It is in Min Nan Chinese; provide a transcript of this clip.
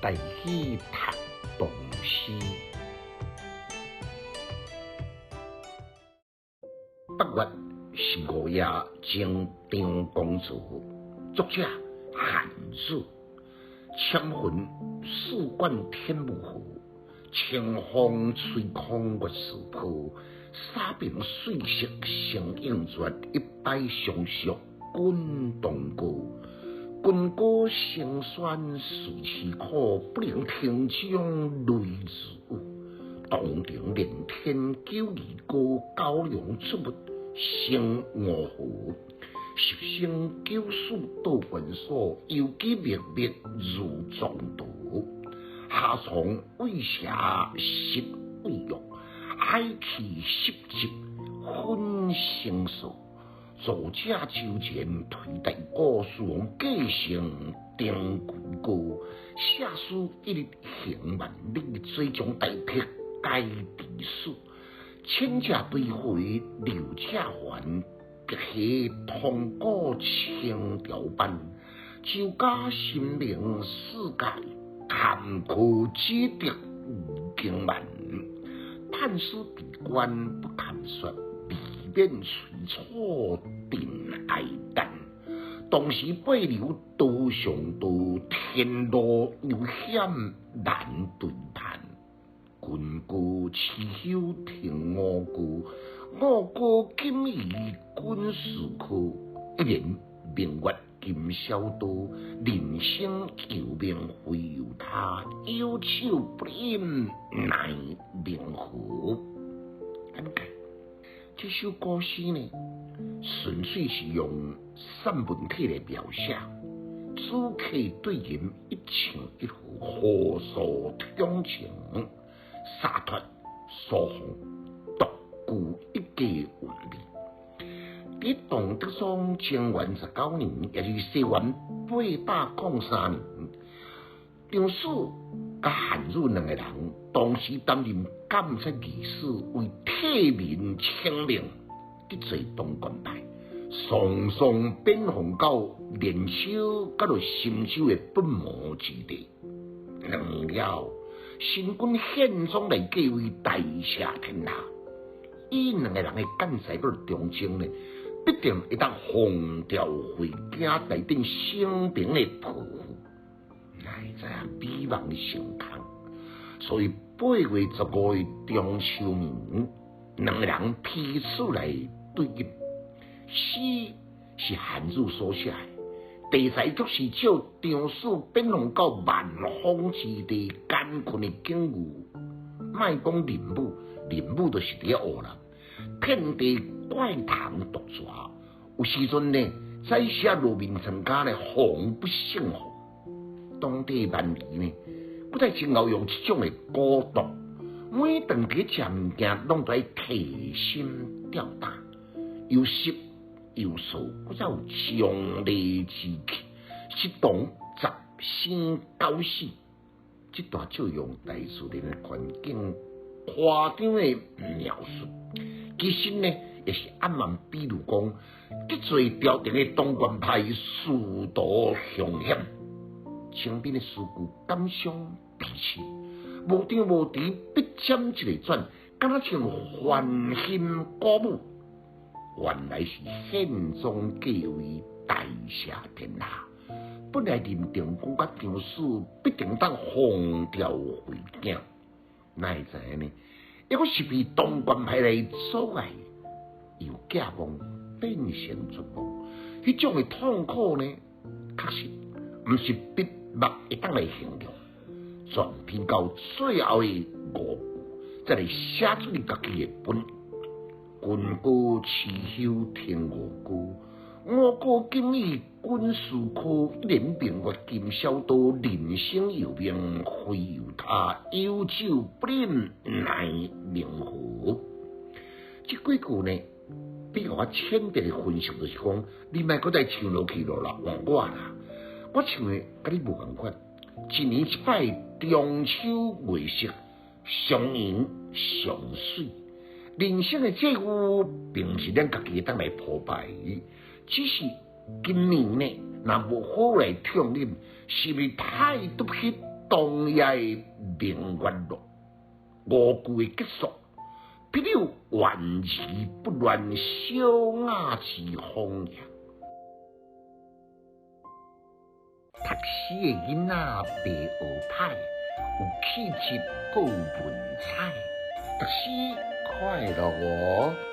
台語讀唐詩。八月十五夜贈張公子，作者韓愈。千雲四貫天無河，清風吹空月似波。沙平水色相映絕，一擺相惜滾動過。軍歌聲酸隨時苦，不能停將淚自雨。洞庭連天九義歌，九龍出沒成五河。十生九死道關所，猶記脈脈如撞刀。夏蟲畏蛇實畏玉，海氣濕積粉生素。作者周前推大鼓，事王繼承定規歌。寫書一日行萬里，最終大辟皆地史。千者堆肥六者還。白下通古清朝班，周家神明世界，坎坷之德有經文。探詩闭關不堪說，未免隨草定哀旦。當時八流多上道，天路悠險難對盼。軍歌持休停五歌，五歌金魚軍事科。一年明月金小刀，人生有命非由他，有酒不飲奈明何？簡介，這首古詩呢，純粹是用散文體來描寫，主客對吟一唱一和，互訴衷情，灑脫疏放，獨具一格韻味。佇唐德宗貞元19年，也就是西元803年，張氏佮韓愈兩个人同時擔任監察御史，為替民請命，得罪當權派，雙雙貶放到連州佮新州的不毛之地。2年了後，新君憲宗來繼位，大赦天下。以兩個人的幹才佮忠貞呢，必定會當風調會驚內頂生平的抱負，哪會知影美夢成空？所以8月15的中秋暝，兩個人彼此來對飲。詩是韓愈所寫的，題材卻是照張氏貶放到蠻荒之地艱困的境遇。莫講林武，林武就是佇咧湖南，遍地怪蟲毒蛇，有時陣呢，宰寫路面庄稼呢，防不勝防。當地蠻夷呢，閣再真𠢕用這種的蠱毒，每頓佇咧食物件，攏都愛提心吊膽，又濕又燥，閣再有瘴癘之氣，十當十生九死。這段就用大自然的環境誇張的描述，其實呢，也是暗暗比喻講，得罪朝廷的當權派仕途凶險。前邊的詩句感傷悲凄，無張無弛，筆尖一个轉，敢若像歡欣鼓舞。原來是憲宗繼位，大赦天下。本來林定公佮張氏必定當風調會驚，哪會知影呢？抑閣是被當權派來阻礙，由寄望變成絕望，彼種的痛苦呢，確實毋是筆墨會當來形容。全篇到最後的五句，才來寫出伊家己的本。軍歌持休聽五歌，五歌金語軍事科，一年明月金小刀，人生有命非由他，有酒不飲奈明何？這幾句呢，比較淺白的分析就是講，你莫閣再唱落去囉啦，換我啦，我唱的佮你無仝款。一年一擺中秋月色，上圓上媠。人生的際遇，並毋是咱家己會當來鋪排，只是今年呢，若無好來暢飲，是毋是太對不起當夜的明月落，五句的結束，彼有頑而不亂小雅之風也。讀書的囡仔袂學歹，有氣質閣有文采，讀書快樂哦。